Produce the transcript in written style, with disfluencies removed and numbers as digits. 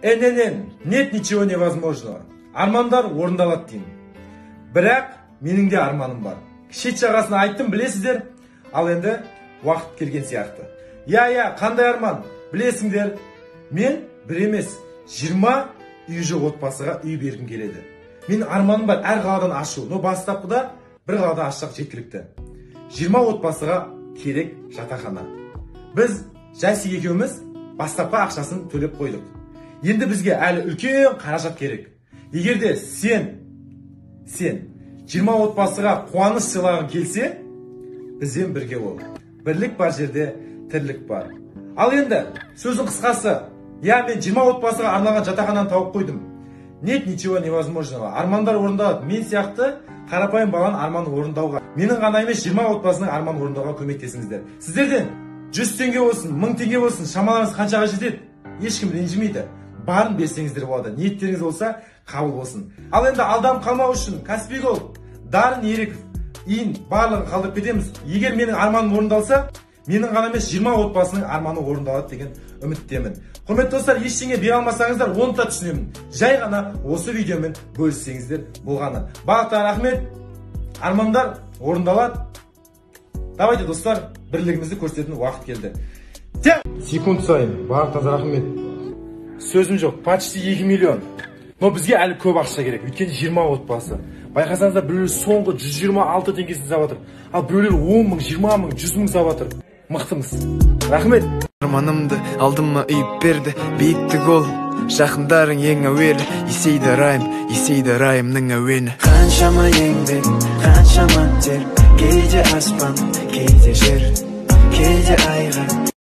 ННН, нет ничего невозможного. Армандар орындалады деймін. Бірақ менің де арманым бар. Шет жағасын айттым, білесіздер. Ал енді уақыт келген сияқты. Иә, қандай арман? Білесіңдер, мен бір емес, 20 үй жоқ отбасыға үй бергім келеді. Менің арманым бар әр қаладан ашу. Но бастапқыда бір қалада ашсақ жеткілікті. 20 отбасыға керек жатақхана. Біз Жасик екеуміз бастапқы ақшасын төлеп қойдық. Енді бізге әлі үлкен қаражат керек. Егер де сен 20 отбасыға қуаныш сыйлағың келсе, бізбен бірге бол. Бірлік бар жерде тірлік бар. Ал енді сөздің қысқасы, я мен 20 отбасыға арналған жатақхананы тауып қойдым. Нет ничего невозможного. Армандар орындалады. Мен сияқты қарапайым баланың арманын орындауға, менің ғана емес 20 отбасының арманын орындауға көмектесіңіздер. Сіздерден 100 теңге болсын, 1000 теңге болсын, шамаларыңыз қаншаға жетеді? Ешкім ренжімейді. Барын берсеңіздер болады. Ниеттеріңіз болса, қабыл болсын. Ал енді алданып қалмау үшін Каспий Голд, Дарын Еріков, ИИН барлығын қалдырып кетеміз. Егер менің арманым орындалса, менің ғана емес 20 отбасының арманы орындалады деген үміттемін. Құрметті достар, ештеңе бере алмасаңыздар, оны да түсінемін. Жай ғана осы видеомен бөліссеңіздер болғаны. Барлықтарыңа рахмет. Армандар орындалады. Давайте, достар, бірлігімізді көрсететін уақыт келді. Секунд сайын барлықтарыңызға рахмет. Сөзім жоқ, почти 2 миллион. Но бізге әлі көп ақша керек, өйткені 20 отбасы. Байқасаңыздар, біреулер соңғы 126 теңгесін сап жатыр. Ал біреулер 10 мың, 20 мың, 100 мың сап жатыр. Мықтымыз. Рахмет. Арманымды алдыма үйіп берді, биіктік ол, жақындарың ең әуелі, есейді райым, есейді райымның әуені. Қаншама еңбек, қаншама тер, кейде аспан, кейде жер, кейде айға.